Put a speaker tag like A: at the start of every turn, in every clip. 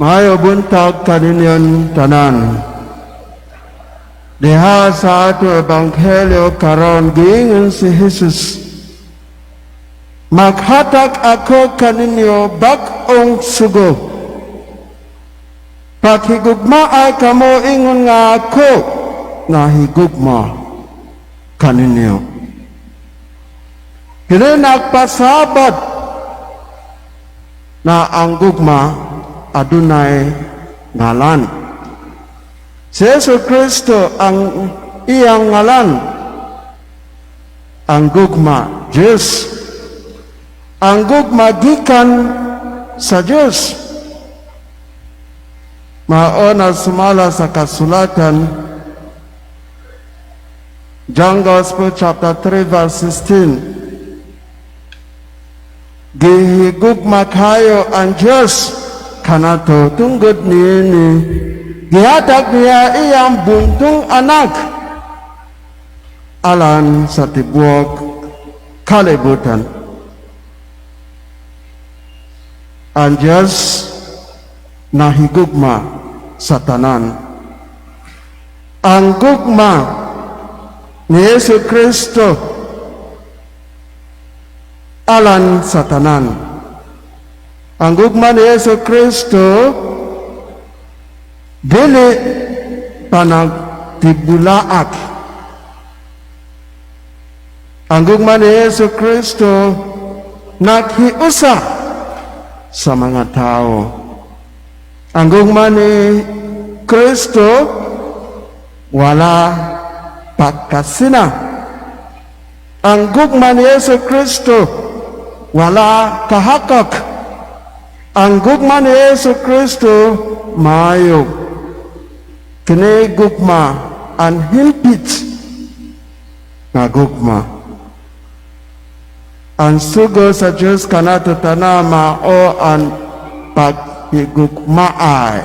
A: Mayo buntag kaninyong tanan. Diha sa ato ebanghelyo karon, giingon si Jesus, "Maghatag ako kaninyo bag-ong sugo. Paghigugmaay kamo ingon nga ako nahigugma kaninyo." Kini nagpasabot na ang gugma adunay ngalan. Si Yesu Kristo ang iyang ngalan. Ang gugma, Diyos. Ang gugma gikan sa Diyos. Mao na sumala sa kasulatan, John Gospel chapter 3 verse 16, "Gihigugma kayo ang Diyos kanato tungod niini gihatag niya iyang bugtong anak alang sa tibuok kalibutan." Ang Diyos nahigugma sa tanan. Ang gugma ni Yesu Kristo alang sa tanan. Ang gugma ni Yesu Kristo dili panagtibulaak. Ang gugma ni Yesu Kristo naghiusa sa mga tao. Ang gugma ni Kristo wala pagkasina. Ang gugma ni Yesu Kristo wala kahakak. Ang gugma ni Yesu Kristo maayo. Kini gugma ang himpit nga gugma. Ang sugo sa Diyos kanato tanan mao ang paghigugmaay.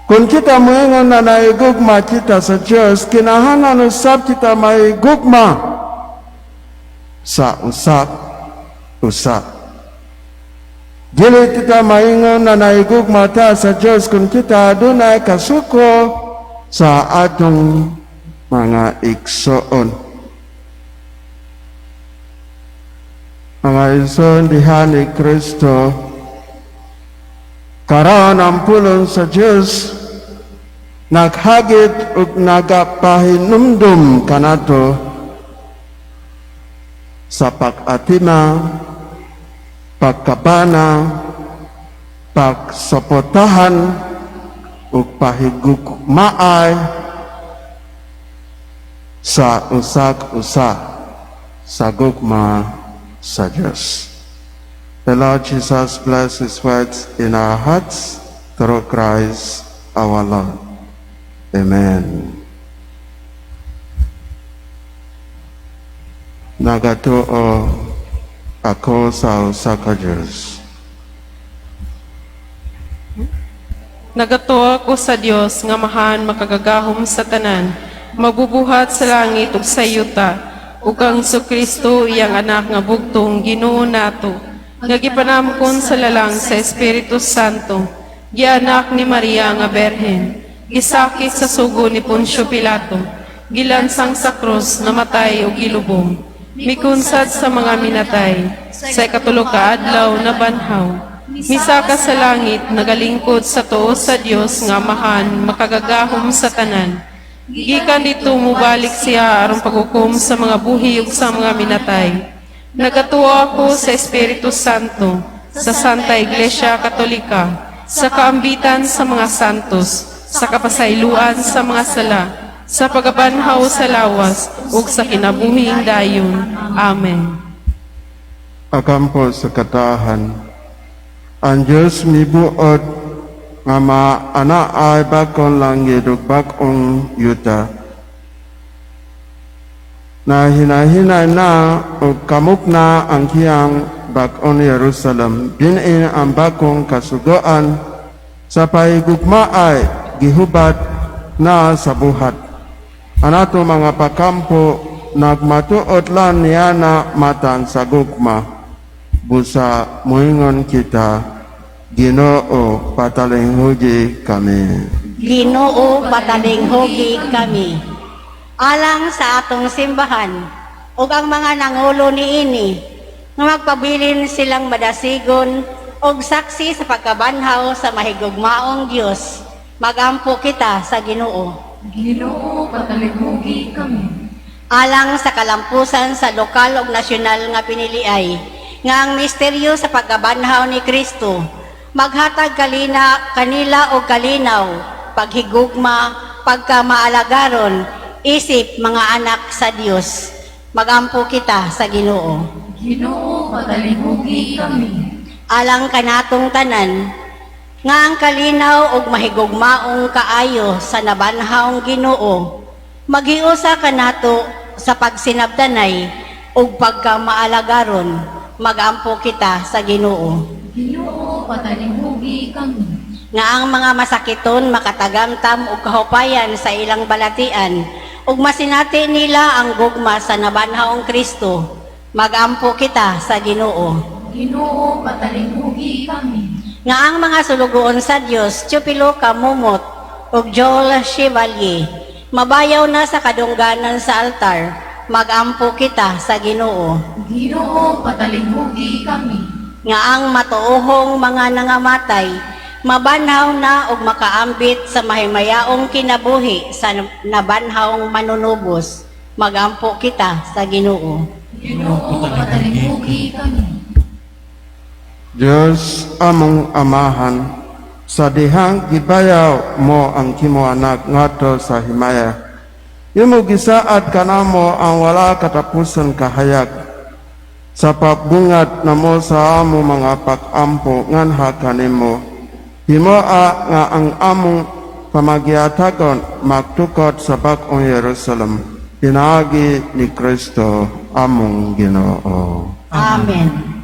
A: Kung kita moingon na nahigugma kita sa Diyos, kinahanglan usab kita mahigugma sa usab usa. Dili kita maingon na nahigugma ta sa Diyos kung kita adunay kasuko sa atong mga igsoon. Mga igsoon diha ni Kristo, karon ang pulong sa Diyos naghagit ug nagapahinumdum kanato sa pag-atima, pagkabana, pagsuportahan ug pahigugmaay sa usag usa sa gugma sa Diyos. The Lord Jesus bless His words in our hearts through Christ our Lord. Amen. Nagatuo ako sa usa ka Diyos.
B: Nagatuo ako sa Dios nga Amahan makagagahom sa tanan, magbubuhat sa langit ug sa yuta, ug kang Kristo iyang anak nga bugtong Ginoo nato, nga gipanamkon sa lalang sa Espiritu Santo, gianak ni Maria nga Berhen, gisakit sa sugo ni Poncio Pilato, gilansang sa krus, namatay ug gilubong, mikunsad sa mga minatay, sa ikatulo ka adlaw nabanhaw, misaka sa langit, nagalingkod sa tuo sa Dios nga Amahan makagagahom sa tanan. Gikan didto mubalik siya aron paghukom sa mga buhi ug sa mga minatay. Nagatuo ako sa Espiritu Santo, sa Santa Iglesia Katolika, sa kaambitan sa mga santos, sa kapasayloan sa mga sala, sa pagabanhaw sa lawas, ug sa kinabuhing dayon. Amen.
A: Agampo sa katahan. Ang Diyos mibuot nga maanaay bag-ong langit ug bag-ong yuta. Na hinahinay na ug kamukna ang iyang bag-ong Jerusalem. Dinin ang bag-ong kasugoan sa pahigugmaay gihubat na sa buhat. Ang ato mga pakampo nagmatuod lang niana matan sa gugma. Busa moingon kita Ginoo, patalinghugi kami.
C: Ginoo, patalinghugi kami. Alang sa atong simbahan ug ang mga nangulo niini, nga magpabilin silang madasigon ug saksi sa pagkabanhaw sa mahigugmaong Dios, magampo kita sa Ginoo.
D: Ginoo, patalinghugi kami.
C: Alang sa kalampusan sa lokal ug nasyonal nga piniliay, nga ang misteryo sa pagkabanhaw ni Kristo maghatag kalina kanila og kalinaw, paghigugma, pagkamaalagaron isip mga anak sa Dios, magampo kita sa Ginoo.
D: Ginoo, patalinghugi kami.
C: Alang kanatong tanan, nga ang kalinaw ug mahigugmaong kaayo sa nabanhawng Ginoo maghiusa kanato sa pagsinabtanay ug pagkamaalagaron, magampo kita sa Ginoo.
D: Ginoo, patalinghugi kami.
C: Nga ang mga masakiton makatagamtam og kahupayan sa ilang balatian ug masinati nila ang gugma sa nabanhawng Kristo, magampo kita sa Ginoo.
D: Ginoo, patalinghugi kami.
C: Nga ang mga sulugoon sa Dios, Teofilo Camomot ug Joel Chevalier, mabayaw na sa kadungganan sa altar, magampo kita sa Ginoo.
D: Ginoo, patalinghugi kami.
C: Nga ang matuohong mga nangamatay mabanhaw na ug makaambit sa mahimayaong kinabuhi sa nabanhawng Manunubos, magampo kita sa Ginoo.
D: Ginoo, patalinghugi kami.
A: Diyos, among Amahan, sa dihang gibayaw mo ang imo Anak ngadto sa himaya, imo gisaad kanamo ang wala katapusan kahayag. Sa pagbungad namo sa amo mga pag-ampo nganha kanimo, himoa nga ang among pamagiatagon magtukod sa bag-ong Jerusalem, pinaagi ni Kristo among Ginoo.
C: Amen.